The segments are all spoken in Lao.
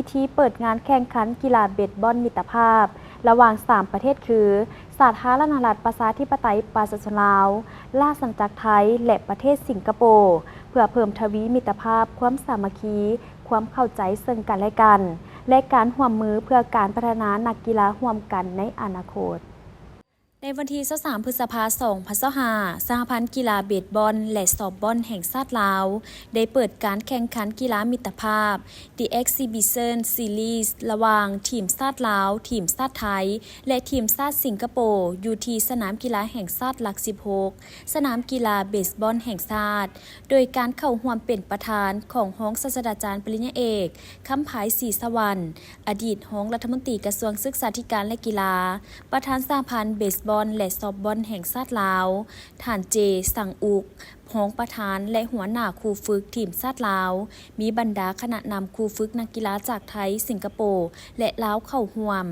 ພິທີເປີດງານແຂ່ງຂັນກິລາເບດບອນມິດຕະພາບ ລະຫວ່າງສາມປະເທດຄື ສາທາລະນະລັດປະຊາທິປະໄຕປະຊາຊົນລາວ, ລາຊະອານາຈັກໄທ ແລະ ປະເທດສິງກະໂປ, ເພື່ອເພີ່ມທະວີມິດຕະພາບ, ຄວາມສາມັກຄີ, ຄວາມເຂົ້າໃຈເຊິ່ງກັນແລະກັນ ແລະ ການຮ່ວມມືເພື່ອການພັດທະນານັກກິລາຮ່ວມກັນໃນອະນາຄົດ. ໃນວັນທີຊາວສາມ ພຶດສະພາ ສອງພັນຊາວຫ້າ, ສະຫະພັນກິລາເບດບອນ ແລະ ຊອບບອນແຫ່ງຊາດລາວ ໄດ້ເປີດການແຂ່ງຂັນກິລາມິດຕະພາບ The Exhibition Series ລະຫວ່າງທີມຊາດລາວ, ທີມຊາດໄທ ແລະ ທີມຊາດສິງກະໂປ ຢູ່ທີ່ສະໜາມກິລາແຫ່ງຊາດຫຼັກສິບຫົກ, ສະໜາມກິລາເບດບອນແຫ່ງຊາດ, ໂດຍການເຂົ້າຮ່ວມເປັນປະທານຂອງຮອງສາດສະດາຈານປະລິນຍາເອກ ຄຳພາຍ ສີສະຫວັນ ອະດີດຮອງລັດຖະມົນຕີກະຊວງສຶກສາທິການ ແລະ ກິລາ, ປະທານສະຫະພັນເບດບອນ ແລະ ຊອບບອນແຫ່ງຊາດລາວ, ທ່ານ ເຈ ສັງອຸກ ຮອງປະທານ ແລະ ຫົວໜ້າຄູຝຶກທີມຊາດລາວ, ມີບັນດາຄະນະນຳຄູຝຶກນັກກິລາຈາກໄທ, ສິງກະໂປ ແລະ ລາວເຂົ້າຮ່ວມ.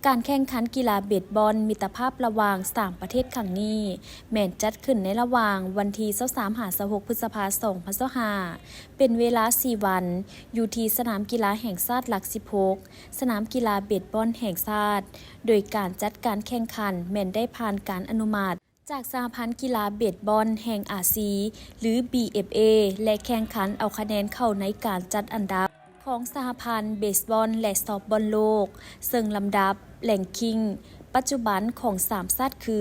ການແຂ່ງຂັນກິລາເບດບອນມິດຕະພາບລະຫວ່າງສາມປະເທດຄັ້ງນີ້ ແມ່ນຈັດຂຶ້ນໃນລະຫວ່າງວັນທີຊາວສາມ ຫາ ຊາວຫົກ ພຶດສະພາ ສອງພັນຊາວຫ້າ ເປັນເວລາສີ່ວັນ, ຢູ່ທີ່ສະໜາມກິລາແຫ່ງຊາດຫຼັກສິບຫົກ, ສະໜາມກິລາເບດບອນແຫ່ງຊາດ, ໂດຍການຈັດການແຂ່ງຂັນແມ່ນໄດ້ຜ່ານການອະນຸມັດຈາກສະຫະພັນກິລາເບດບອນແຫ່ງອາຊີ ຫຼື ບີເອັຟເອ ແລະ ແຂ່ງຂັນເອົາຄະແນນເຂົ້າໃນການຈັດອັນດັບຂອງສະຫະພັນເບດບອນ ແລະ ຊອບບອນໂລກ, ເຊິ່ງລຳດັບ ranking ປັດຈຸບັນຂອງສາມຊາດຄື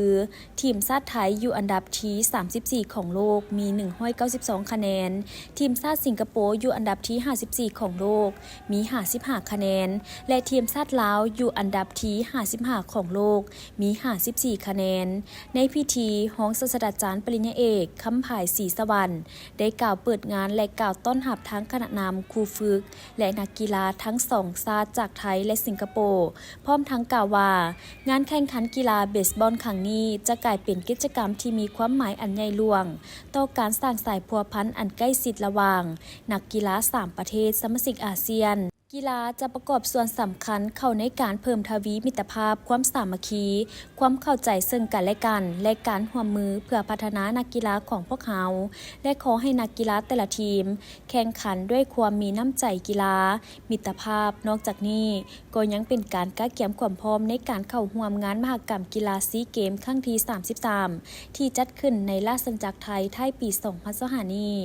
ທີມຊາດໄທຢູ່ອັນດັບທີສາມສິບສີ່ຂອງໂລກ ມີໜຶ່ງຮ້ອຍເກົ້າສິບສອງຄະແນນ, ທີມຊາດສິງກະໂປຢູ່ອັນດັບທີຫ້າສິບສີ່ຂອງໂລກ ມີຫ້າສິບຫ້າຄະແນນ ແລະ ທີມຊາດລາວຢູ່ອັນດັບທີຫ້າສິບຫ້າຂອງໂລກ ມີຫ້າສິບສີ່ຄະແນນ. ໃນພິທີ, ຮອງສາດສະດາຈານປະລິນຍາເອກ ຄຳພາຍ ສີສະຫວັນ ໄດ້ກ່າວເປີດງານ ແລະ ກ່າວຕ້ອນຮັບທັງຄະນະນຳ, ຄູຝຶກ ແລະ ນັກກິລາທັງສອງຊາດຈາກໄທ ແລະ ສິງກະໂປ, ພ້ອມທັງກ່າວວ່າ ງານແຂ່ງຂັນກິລາເບດບອນຄັ້ງນີ້ຈະກາຍເປັນກິດຈະກຳທີ່ມີຄວາມໝາຍອັນໃຫຍ່ຫຼວງຕໍ່ການສ້າງສາຍພົວພັນອັນໃກ້ຊິດລະຫວ່າງນັກກິລາສາມປະເທດສະມາຊິກອາຊຽນ. ກິລາຈະປະກອບສ່ວນສຳຄັນເຂົ້າໃນການເພີ່ມທະວີມິດຕະພາບ, ຄວາມສາມັກຄີ, ຄວາມເຂົ້າໃຈເຊິ່ງກັນແລະກັນ ແລະ ການຮ່ວມມືເພື່ອພັດທະນານັກກິລາຂອງພວກເຮົາ ແລະ ຂໍໃຫ້ນັກກິລາແຕ່ລະທີມແຂ່ງຂັນດ້ວຍຄວາມມີນ້ຳໃຈກິລາ, ມິດຕະພາບ. ນອກຈາກນີ້, ກໍຍັງເປັນການກະກຽມຄວາມພ້ອມໃນການເຂົ້າຮ່ວມງານມະຫະກຳກິລາຊີເກມຄັ້ງທີສາມສິບສາມ ທີ່ຈັດຂຶ້ນໃນລາຊະອານາຈັກໄທທ້າຍປີສອງພັນຊາວຫ້ານີ້.